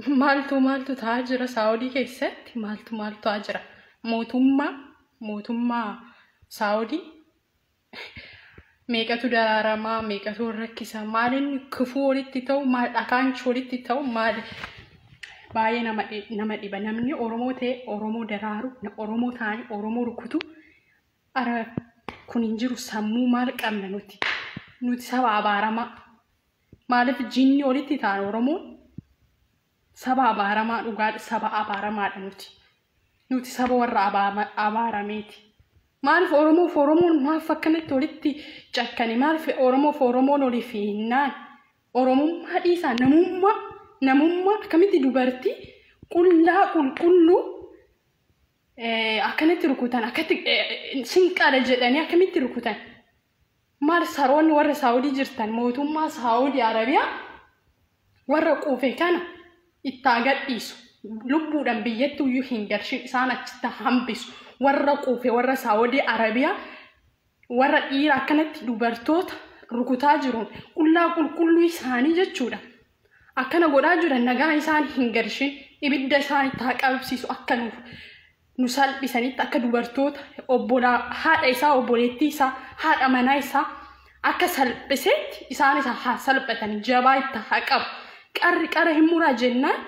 Maaltu maaltu ta'aa jira Saawudii keessatti? Maaltu maaltu ta'aa jira? Mootummaa Saawudii meeqatu daraaramaa, meeqatu rakkisa, maal inni kufuu walitti ta'u, maal dhakaanchi walitti ta'u, maal baay'ee nama dhiba. Namni Oromoo ta'e Oromoo daraaru, Oromoo ta'anii Oromoo rukutu, ara kun hin jiru. Sammuu maal qabna nuti? Nuti saba abaaramaa. Maaliif jinni walitti ta'an Oromoon? Saba abaaramaa dhugaadha, saba abaaramaadha nuti. Nuti saba warra abaarameeti. Maaliif Oromoof Oromoon maaf akkanatti walitti cakkane? Maaliif Oromoof Oromoon oliif hinnaan? Oromummaa dhiisaa, namummaa akkamitti dubartii qullaa qulqulluu akkanatti rukutan, akkatti sinqaadha jedhanii akkamitti rukutan? Maal saroonni warra Saawudii jirtan, mootummaa Saawudii Arabiyaa warra quufe kana itti agadhiisu. Lubbuudhaan biyyatti iyyuu hin galchin, isaan achitti hambisu. Warra quufe, warra Saawudii Arabiyaa, warra dhiira akkanatti dubartoota rukutaa jiruun qullaa qulqulluu isaanii jechuudha. Akkana godhaa jiran nagaa isaan hin galchin, ibidda isaan itti haa qabsiisu, akka nuuf nu salphisanitti, akka dubartoota obbolaa haadha isaa, obboleettii isaa, haadha manaa isaa akka salphisetti isaan isa haa salphatan, jabaa itti haa qabu. Qarri qara hin muraa jennaan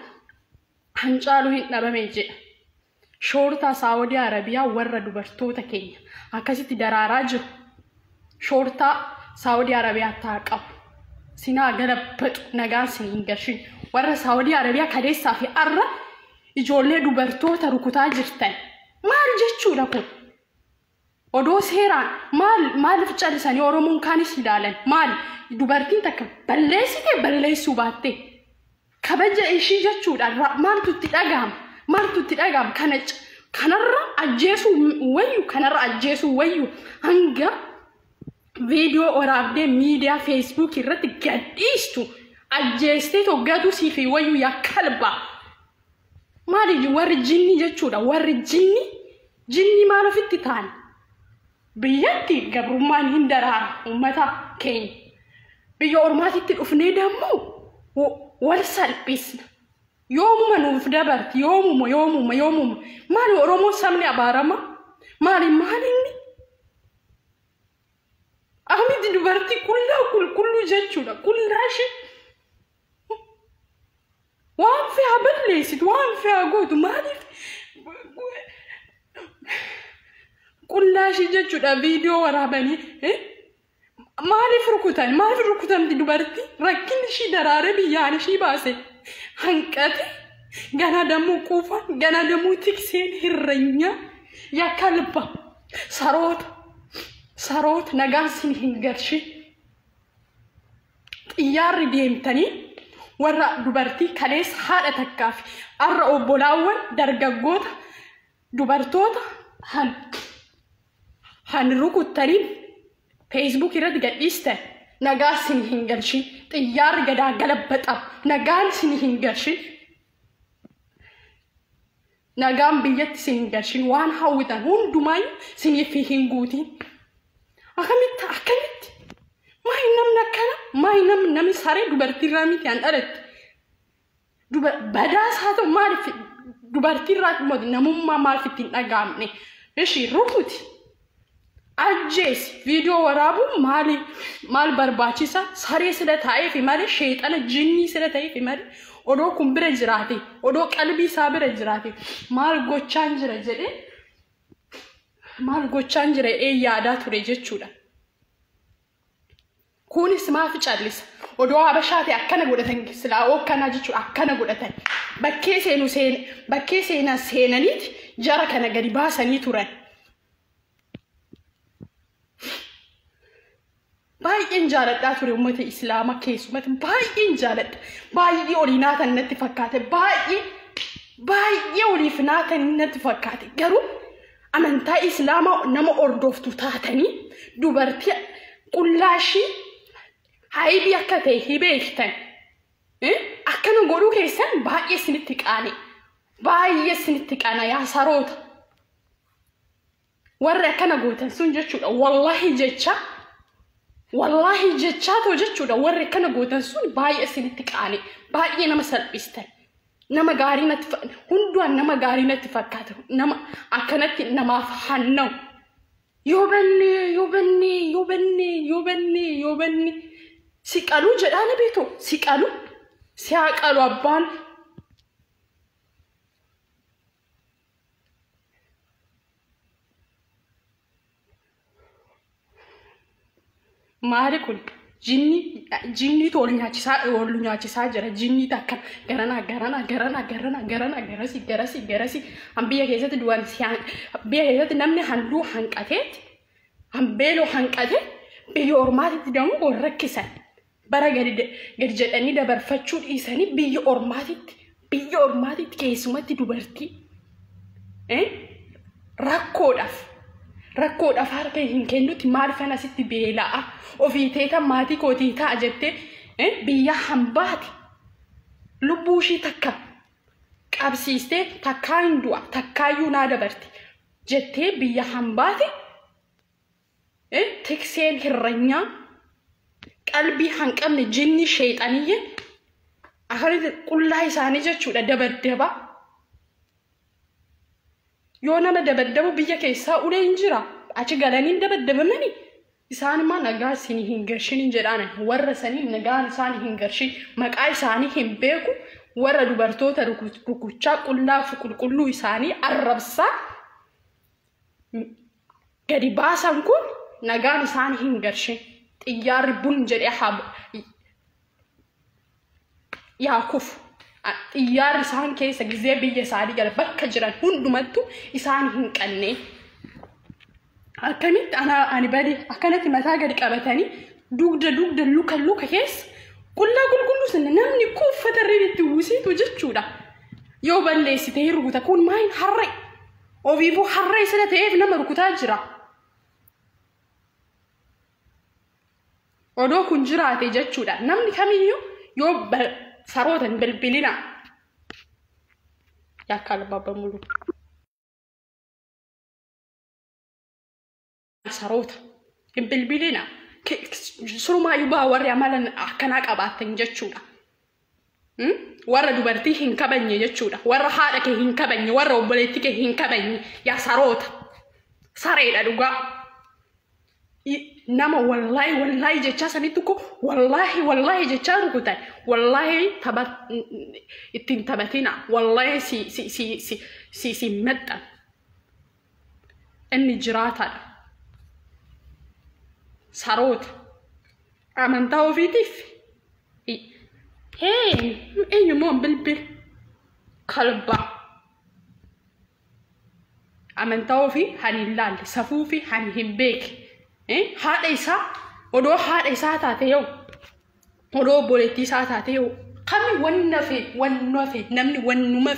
hancaaluu hin dhabame jedha. Shoortaa Saawudii Arabiyaa warra dubartoota keenya akkasitti daraaraa jiru. Shoortaa Saawudii Arabiyaa haa qabu. Sinaa galabbatu, nagaan sin hin galchin. Warra Saawudii Arabiyaa kaleessaa fi arra ijoollee dubartoota rukutaa jirtan. Maal jechuudha kun? Odoo seeraan maal maaliif callisanii Oromoon kaanis ilaalan? Maal dubartiin takka balleessite balleessuu baatte? Kabaja ishii jechuudha. Maaltu itti dhagahama? Maaltu itti dhagahama? Kana kanarra ajjeesuu wayyu, kanarra ajjeesuu wayyu, hanga viidiyoo waraabdee miidiyaa Feesbuuk irratti gadhiistu ajjeestee toggatu siif wayyu, yaa kalba. Maali warri jinni jechuudha? Warri jinni maal ofitti ta'an? Biyyatti gabrummaan hin daraara uummata keenya. Biyya ormaatitti dhufnee dammoo wal salphisna. Yoomuma nuuf dabarti? Yoomuma, yoomuma, yoomuma? Maali Oromoo sabni abaarama? Maali, maali inni? Akkamitti dubartii qullaa qulqulluu jechuudha, qullaa ishee waan fe'aa balleessitu, waan fe'aa gootu, maaliif qullaa ishee jechuudha viidiyoo waraabanii maaliif rukutan? Maaliif rukutamti dubartii? Rakkinni ishii daraaree biyyaan ishii baase hanqate, ganaa dammoo quufan, ganaa dammoo tikseen hirranya. Yaa kalba, saroota, saroota, nagaan sin hin galchin. Xiyyaarri deemtanii warra dubartii kaleessa haadha takkaa fi arra obbolaawwan dargaggoota dubartoota han rukuttanii Feesbuuk irratti gadhiistan, nagaa sin hin galchin. Xiyyaarri gadaa galabbaxam, nagaan sin hin galchin. Nagaan biyyatti sin hin galchin, waan hawwitan hundumaayyuu siniif hin guutin. Akkamitti, akkamitti? Maayi namni akkana? Maayi namni saree dubartiirraa miti an dhalatte? Badaas haa ta'u, maaliif dubartiirraa namummaa maaliif ittiin dhaga'amne? Ishii rukuti. Ajjeesi. Viidiyoo waraabuun maali maal barbaachisa? Saree sila taa'eefi malee, sheexana jinnii sila ta'eefi malee, odoo kun bira jiraate, odoo qalbii isaa bira jiraate, maal gochaan jira jedhee, maal gochaan jira jedhee yaadaa ture jechuudha. Kunis maaf callisa? Odoo habashaa ta'e akkana godhatan silaa akkanaa jechuudha, akkana godhatan. Bakkee seenu seen bakkee seenaa seenaniiti jara kana gadi baasanii turan. Baay'een jaaladhaa ture uummata Islaamaa keessumatti, baay'een jaaladha. Baay'ee olii naatan natti fakkaate, baay'ee baay'ee oliif naatan natti fakkaate. Garuu amantaa Islaamaa nama hordoftu taatanii dubartii qullaa ishii haybii akka ta'e hin beektan. Akkana godhuu keessan baay'ee isinitti qaane. Baay'ee isinitti qaana, yaa saroota. Warri akkana gootan sun jechuudha. Wallaahi jecha, wallaahi jechaa ta'u jechuudha. Warri akkana gootan sun baay'ee isinitti qaane. Baay'ee nama salphistan. Nama gaarii natti hundumaan nama gaarii natti fakkaata. Nama akkanatti namaaf hanna'u. Yoo banne yoo banne yoo banne yoo banne yoo banne si qaluu jedhaani beektu si qalu si haa qalu abbaan. Maali kun jinniitu ol nyaachisaa jira. Jinniitu akkana garanaa garanaa garanaa garanaa garanaa garasii garasii garasii. Biyya keessatti du'an biyya keessatti namni handuu hanqateetti hanbeeloo hanqate biyya ormaatitti damuu wal rakkisan. Bara gadi jedhanii dabarfachuu dhiisanii biyya ormaatitti keessumatti dubartii rakkoodhaaf harka hin kennutti maal fana asitti beela'a ofii teeta maatii kootii ta'a jettee biyya hambaati lubbuu ishii takka qabsiistee takkaa hin du'a takkaayyuu naa dabarti jettee biyya hambaati tikseen hirranyaa qalbii hanqabne jinni sheexaniyye akkamitti qullaa isaanii jechuudha dabaddaba. Yoo nama dabaddabu biyya keessaa ulee hin jira. Achi galanii dabaddabamanii isaan immoo nagaa isinii hin garshin hin jedhaan warra sanii nagaan isaanii hin garshin maqaa isaanii hin beeku warra dubartoota rukuchaa qullaa fi qulqulluu isaanii arrabsaa gadi baasan kun nagaan isaanii hin garshin xiyyaarri bun jedhee yaa kufu. Xiyyaarri isaan keessa gizee biyya isaanii gala bakka jiran hundumattu isaan hin qanne. Akkamitti ani bade akkanatti mataa gadi qabatanii dugda dugda luka luka keessa qullaa qulqulluu sana namni kun uffata irra uwwisiitu jechuudha. Yoo balleessite hin rukuta kun maayin harree ofiifuu harree sila ta'eef nama rukutaa jira. Odoo kun jiraate jechuudha namni kamiyyuu yoo sarootan bilbilina yakka albaaba mulu saroota hin bilbilina surumaayyuu baa warri amala akkanaa qabaatan jechuudha. Warra dubartii hin kabajne jechuudha. Warra haadha kee hin kabajne, warra obboleettii kee hin kabajne yaa saroota. Sareedha dhugaa. Nama wallaahi wallaahi jechaa sanitti ko wallaahi wallaahi jechaa rukutan wallaahi ittiin taphatina wallaahi si maxxan inni jiraataadha. Saroota amantaa ofiitiif hee eenyummoo bilbil kalbaa amantaa ofii hani hin laalle safuu fi hani hin beekne. Haadha isaa odoo haadha isaa taate yoo odoo obboleettii isaa taate yoo kami wanna fe namni wannuma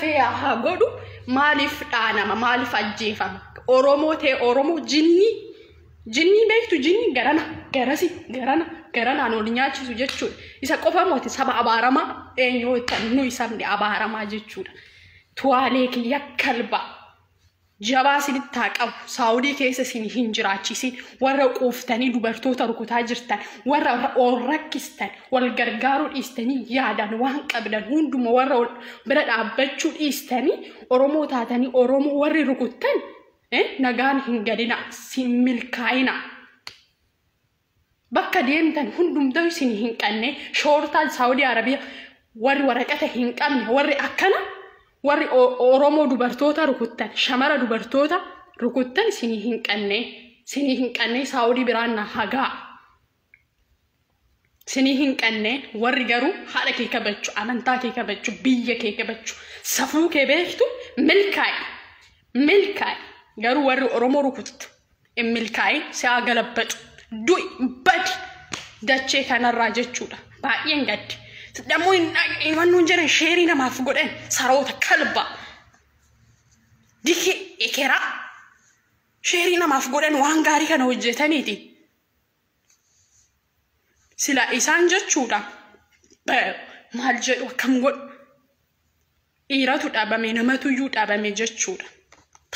fe haa godhu maaliif dhaanama maaliif ajjeefama Oromoo ta'e Oromoo jinnii beektu jinnii garana garasi garana garanaan ol nyaachisu jechuudha. Isa qofa mooti saba abaaramaa eenyu nuyi sabni abaaramaa jechuudha. Tuwaalee kiyya kalba. Jabaa isinitti haa qabu. Saawudii keessa isin hin jiraachisin. Warra quuftanii dubartoota rukutaa jirtan, warra ol rakkistan, wal gargaaruu dhiistanii yaadan waan qabdan hunduma warra bira dhaabbachuu dhiistanii Oromoo taatanii Oromoo warri rukuttan nagaan hin gadina, sin milkaa'ina. Bakka deemtan hundumtuu isin hin qabne shoortaa Saawudii Arabiyaa warri waraqata hin qabne warri akkana warri Oromoo dubartoota rukuttan shamara dubartoota rukuttan isinii hin qabne Saawudii biraan na hagaa. Isinii hin qabne warri garuu haadha kee kabajchu, amantaa kee kabajchu, biyya kee kabajchu, safuu kee beektu milkaa'i garuu warri Oromoo rukuttu hin milkaa'in si haa galabbatu du'i badi dachee kanarraa jechuudha baay'een gaddi. Dammoo hin jedhan sheerii namaaf godhan saroota kalba dikee ekeraa sheerii namaaf godhan waan gaarii kana hojjetaniiti. Sila isaan jechuudha maal jedhu akkam godhu dhiiratu dhabame namatu iyyuu dhabame jechuudha.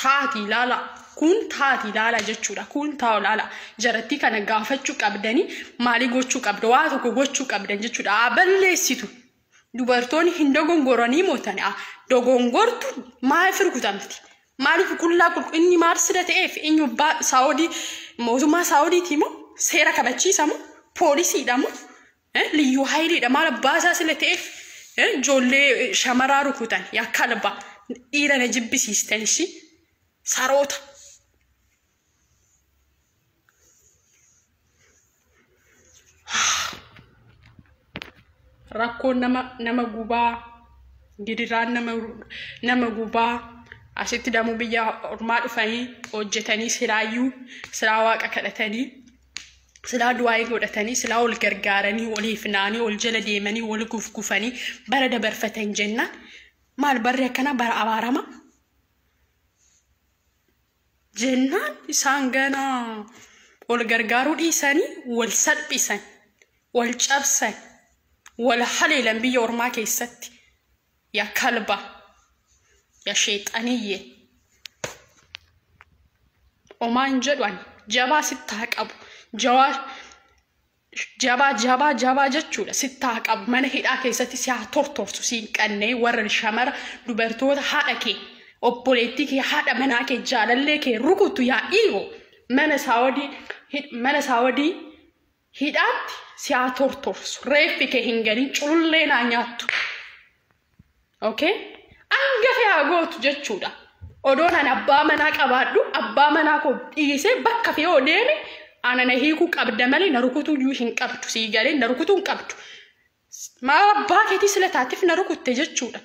Taati ilaala kun taati ilaala jechuudha kun taa'u ilaala jarattii kana gaafachuu qabdanii maalii gochuu qabda waa tokko gochuu qabdan jechuudha. Haa balleessitu Dubartoonni hin dogongoranii mootan dogongortu maaliif rukutamti? Maaliif qullaa inni maal sida ta'eef inni Saawudii mootummaa Saawudiiti moo seera kabachiisa moo poolisiidha moo liyyuu hayiliidha maal abbaa isaa sila ta'eef ijoollee shamaraa rukutan yaa kalba dhiira na jibbisiistan ishii saroota. Rakkoon nama gubaa gidiraan nama gubaa asitti damuu biyya ormaa dhufanii hojjetanii silaayyuu silaa waaqa kadhatanii silaa du'aa godhatanii silaa ol gargaaranii waliif naanii ol jala deemanii wal gufgufanii bara dabarfatan jennaan maal barri akkana bara abaarama jennaan isaan ganaa wal gargaaruu dhiisanii wal salphisan wal cabsan wal haleelan biyya ormaa keessatti yaa kalba yaa sheexaniyye omaan jedhu ani jabaa sitti haa qabu jabaa jabaa jabaa jechuudha sitti haa qabu mana hidhaa keessatti si haa tortorsu si hin qannee warra shamara dubartoota haadha kee obboleettii kee haadha manaa kee jaalallee kee rukutu yaa dhiiroo mana Saawudii hidhaatti si haa tortorsu reeffi kee hin galin culullee naa nyaattu. Okay? Hanga fee haa gootu jechuudha. Odoon ani abbaa manaa qabaadhu abbaa manaa koo dhiisee bakka fee yoo deeme ana na hiikuu qabda malee na rukutuu iyyuu hin qabdu sii galee na rukutuu hin qabdu. Maal abbaa keetii sila taatiif na rukutte jechuudha.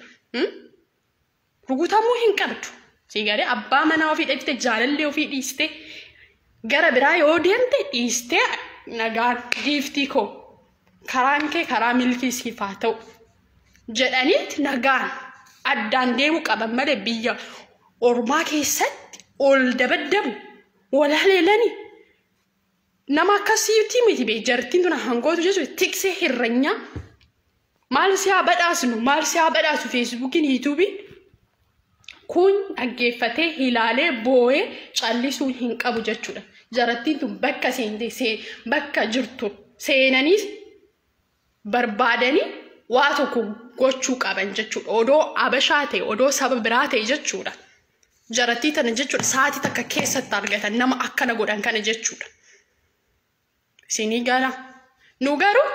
Rukutamuu hin qabdu. Sii galee abbaa manaa ofii dhiifte jaalallee ofii dhiiste gara biraa yoo deemte dhiistee nagaan giiftii koo karaan kee karaa milkii siif haa ta'u jedhaniitti nagaan addaan deemuu qaban malee biyya ormaa keessatti ol dabaddabu wal haleelanii nama akkasiitii miti bee jartiin tun hangootu jechuudha tiksee hirranyaa maal si haa badhaasnu maal si haa badhaasu feesbuukiin yuutuubiin kun dhaggeeffatee ilaalee boo'ee callisuu hin qabu jechuudha. Jarattiin tun bakka seente bakka jirtu seenanii barbaadanii waa tokko gochuu qaban jechuudha. Odoo abashaa ta'e odoo saba biraa ta'e jechuudha. Jarattii tana jechuudha sa'aatii takka keessatti argatan nama akkana godhan kana jechuudha. Isinii gala. Nu garuu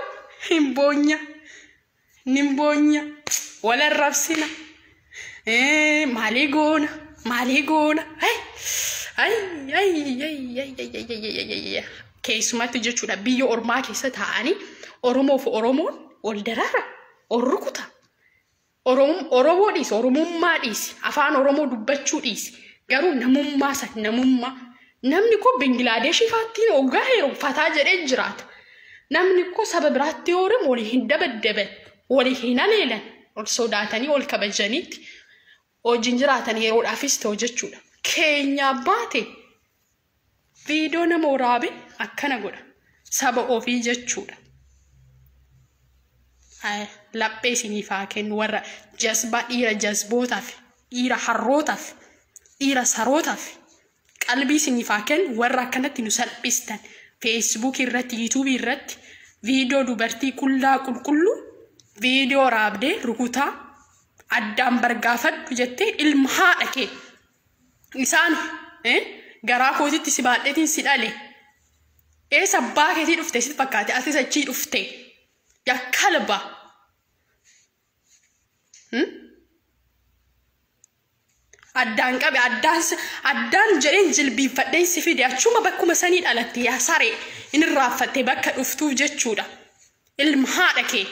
hin boonya. Nin boonya. Wal arrabsina. Maalii goona? Maalii goona? Keessumatti jechuudha biyya ormaa keessa taa'anii Oromoof Oromoon ol daraara, ol rukuta. Oromoo dhiisi, Oromummaa dhiisi, afaan Oromoo dubbachuu dhiisi. Garuu namummaa san namummaa. Namni kun Bangilaadeeshii faattiin hoggaa heeru fataa jedhee jiraata. Namni kun saba biraatti yoo horemu walii hin dabaddaban, walii hin haleelan, ol sodaatanii ol kabajaniitti hojiin jiraatan yeroodhaafis ta'u jechuudha. Keenyaa baate viidiyoo nama waraabe akkana godha. Saba ofii jechuudha. Laphee isiniif haa kennu warra jazbaa dhiira jazbootaaf, dhiira harrootaaf, dhiira sarootaaf qalbii isiniif haa kennu warra akkanatti nu salphistan. Feesbuukii irratti, yuutuubii irratti viidiyoo dubartii qullaa qulqulluu viidiyoo waraabdee rukutaa addaan bargaafadhu jettee ilma haadha kee isaan garaa kootitti si baadheetiin si dhale eessa abbaa keetii dhufte sitti fakkaate atis achii dhufte yaa kalba. Addaan qabe addaan jedheen jilbiinfadheen si fide achuma bakkuma sanii dhalatte yaa saree inni raaffatte bakka dhuftuuf jechuudha. Ilma haadha kee.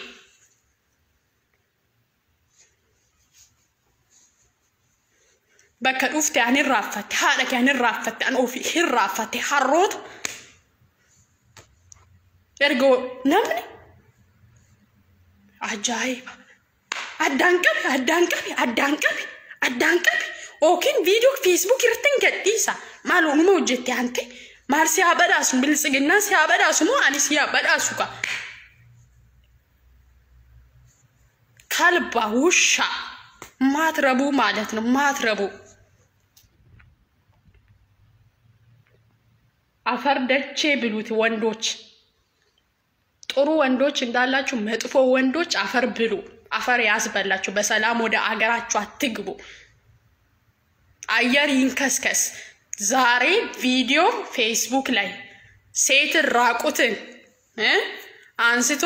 Bakka dhufte ani raaffatte haadha kee ani raaffatte ani ofii hin raaffatte harroota. Erga namni ajaa'iba. Addaan qabe addaan qabe addaan qabe addaan qabe yookiin viidiyoo feesbuuk irratti hin gadhiisa. Maal oonuma hojjette ante maal si haa badhaasu biltsiginnaa si haa badhaasu moo ani si haa badhaasu ka. Kalba ውሻ ማትረቡ ማለት ነው። ማትረቡ አፈር ደቼ ብሉት ወንዶች። ጥሩ ወንዶች እንዳላችሁ መጥፎ ወንዶች አፈር ብሉ፣ አፈር ያስበላችሁ። በሰላም ወደ አገራችሁ አትግቡ። አየር ይንከስከስ። ዛሬ ቪዲዮ ፌስቡክ ላይ ሴትን ራቁትን አንስቶ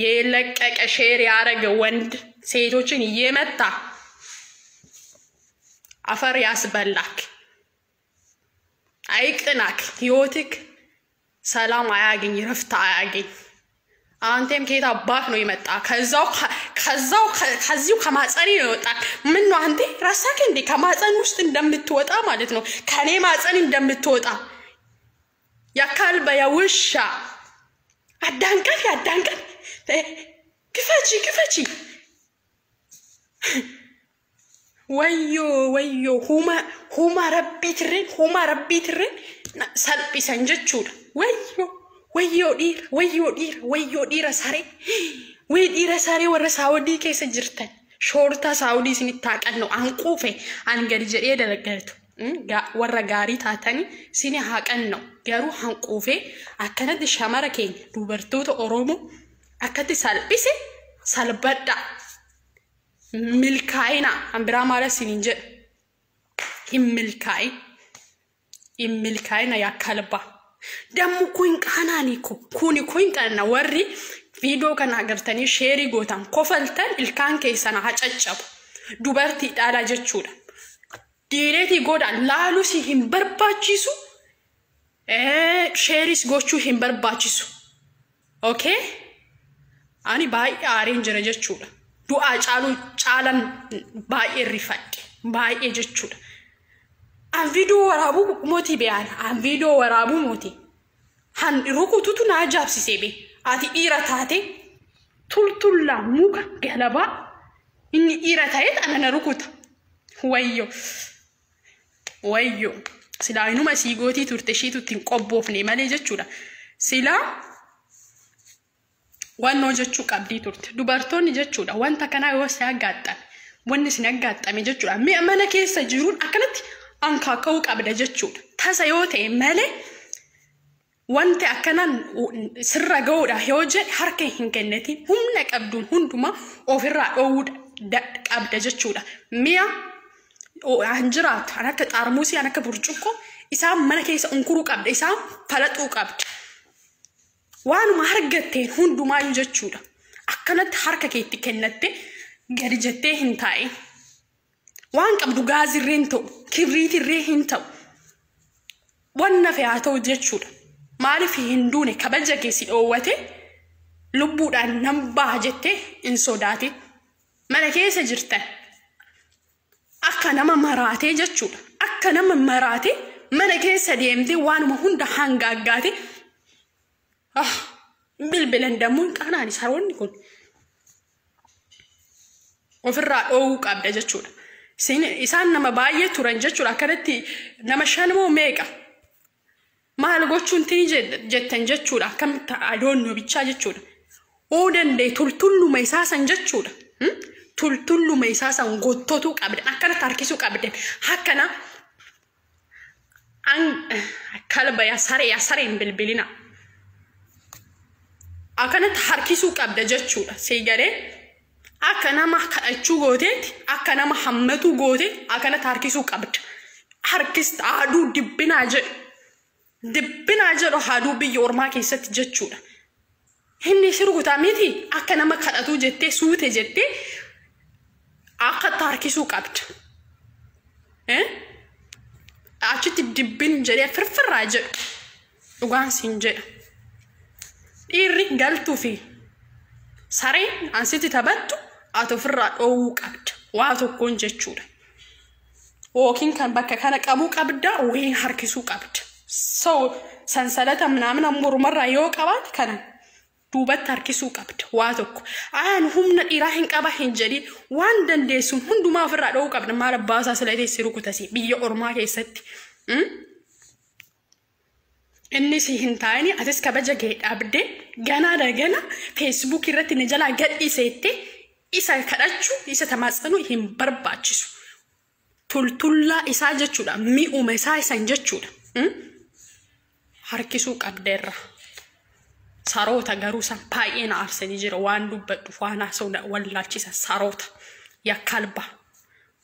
የለቀቀ share ያደረገ ወንድ ሴቶችን እየመታ አፈር ያስበላክ፣ አይቅናክ፣ ህይወትክ ሰላም አያገኝ፣ ረፍት አያገኝ። አንተም ከየት አባክ ነው የመጣ? ከዛው ከዛው ከዚሁ ከማፀኔ ነው የወጣ። ምን ነው አንተ ረሳክ እንዴ? ከማፀን ውስጥ እንደምትወጣ ማለት ነው፣ ከኔ ማፀን እንደምትወጣ የከልበ የውሻ አዳንቀፍ ያዳንቀፍ። ክፈቺ ክፈቺ። ወዮ ወዮ ሁማ ረቢትሬን ሁማ ረቢትሬን salphisan jechuudha. Wayyo wayyoo dhiira, wayyoo dhiira, wayyoo dhiira saree, way dhiira saree warra Saawudii keessa jirtan shoortaa Saawudii isinitti haa qannu. An quufe, an gadi jedhee dalagaltu warra gaarii taatanii sini haa qannu, garuu han quufe akkanatti shamara keenya dubartoota Oromoo akkatti salphise. Salbadha, milkaa'ina an biraa maala isiniin jedhu, hin milkaa'in, hin milkaa'ina yaa kalba. Dammu kun qaanaani ko kuni kun qaana. Warri viidiyoo kana agartanii share gootan kofaltan ilkaan keessan haa caccabu. Dubartii dhala jechuudha. Delete godha, laalus hin barbaachisu, share is gochuu hin barbaachisu. Okay? Ani baay'ee aareen jira jechuudha. Du'aa caaluu caalan baay'ee rifadhe baay'ee jechuudha. An viidiyoo waraabuu mootii beeyaan, an viidiyoo waraabuu mootii. Han rukututu na ajaa'ibsiisee bee. Ati dhiira taate tultullaa muka galabaa inni dhiira ta'ee ana na rukuta. Wayyo wayyo, silaa inuma sii gootii turte ishiitu ittiin qobboofne malee jechuudha. Silaa wannoo jechuu qabdii turte. Dubartoonni jechuudha, wanta kanaa yoo si aggaaxame, wanni isin aggaaxame jechuudha, mi'a mana keessa jiruun akkanatti ankaaka'uu qabda jechuudha. Tasa yoo ta'e malee wanti akkanaan sirra ga'uudha yoo jedhe harka hin kennatin, humna qabduun hundumaa ofirraa dhoowwuu qabda jechuudha. Mi'a an jiraatu an akka xaarmuusii, an akka burcuqqoo isaan mana keessa unkuruu qabda, isaan falaxuu qabda. Waanuma argatteen hundumaayyuu jechuudha. Akkanatti harka keetti kennatte gadi jettee hin taa'in. Waan qabdu gaazirree hin ta'u, kibriitirree hin ta'u. Wanna fe'aa ta'u jechuudha. Maaliif hin duune kabaja keessi dhoowwate lubbuudhaan nan baha jettee hin sodaatin. Mana keessa jirtan akka nama maraatee jechuudha. Akka nama maraatee mana keessa deemtee waanuma hunda hangaaggaate. Bilbilan dammoo hin qaanaani saroonni kun. Ofirraa dhoowwuu qabda jechuudha. Isaan nama baay'ee turan jechuudha. Akkanatti nama shan moo meeqa? Maal gochuun tini jettan jechuudha. Akkamitti adoonnoo bichaa jechuudha. Oo danda'e tultulluma isaa san jechuudha. Tultulluma isaa san gottotuu qabdan. Akkanatti harkisuu qabdan. Akkana kalba yaa saree, yaa saree hin bilbilina. Akkanatti harkisuu qabda jechuudha. Seegalee akka nama kadhachuu gooteetti, akka nama hammatuu gooteetti akkanatti harkisuu qabda. Harkista haaduu dibbinaa jedhu. Dibbinaa jedhu haaduu biyya ormaa keessatti jechuudha. Inni si rukutaa miti, akka nama kadhatuu jettee suute jettee akkatti harkisuu qabda. Achitti dibbin jedhee firfirraa jedhu. Dhugaan siin jedha. Dhiirri galtuu fi sareen ansitti taphattu ati ofirraa dhoowwuu qabda. Waa tokkoon jechuudha. Yookiin kan bakka kana qabuu qabda yookiin harkisuu qabda. So sansalata ምናምን mormarraa yoo qabaate kana duubatti harkisuu qabda waa tokko. Ayaan humna dhiiraa hin qaba hin jedhin, waan dandeessuun hundumaa ofirraa dhoowwuu qabda. Maal abbaasaa sila teessi rukutasi biyya ormaa keessatti. Inni si hin taa'ini, atis kabaja kee dhabde ganaa dagana feesbuuk irratti na jalaa gadhiiseette isa kadhachuu, isa tamaatsanuu hin barbaachisu. Tultullaa isaa jechuudha. Mi'uma isaa isan jechuudha. Harkisuu qabdeerra. Saroota garuu san baay'ee na aarsanii jira. Waan dubbadhu waan haasa'u na wallaalchisa saroota. Yakkalba.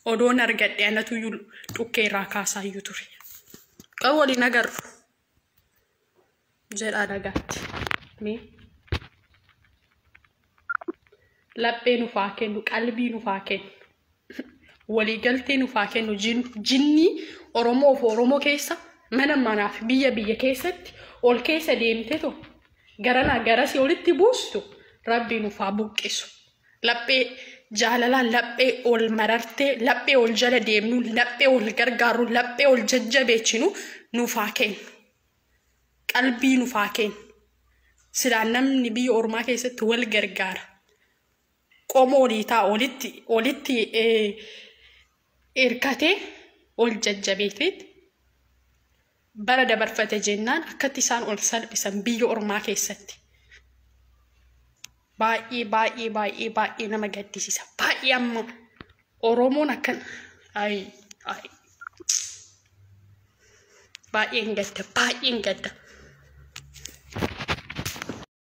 Odoon argadhe anatu iyyuu dhukkee irraa kaasaayyuu ture. Qabu waliin agarru. Jedhaa nagaatti. Mee. Laphee nuuf haa kennu, qalbii nuuf haa kennu. Waliigaltee nuuf haa kennu. Jinnii Oromoof Oromoo keessa, mana manaaf biyya biyya keessatti ol keessa deemteetu garanaa garasii olitti buustu rabbi nuuf haa buqqisu. Laphee jaalalaan, laphee ol marartee, laphee ol jala deemnu, laphee ol gargaarru, laphee ol jajjabeechinu nuuf haa kennu. Qalbii nuuf haa kennu. Silaa namni biyya ormaa keessatti wal gargaara. Qomoo olii ta'a olitti hirkatee ol jajjabeeteet bara dabarfate jennaan akkatti isaan ol salphisan biyya ormaa keessatti. Baay'ee baay'ee baay'ee baay'ee nama gaddisiisa. Baay'ee amma Oromoon akkan ay ay baay'een gadda, baay'een gadda.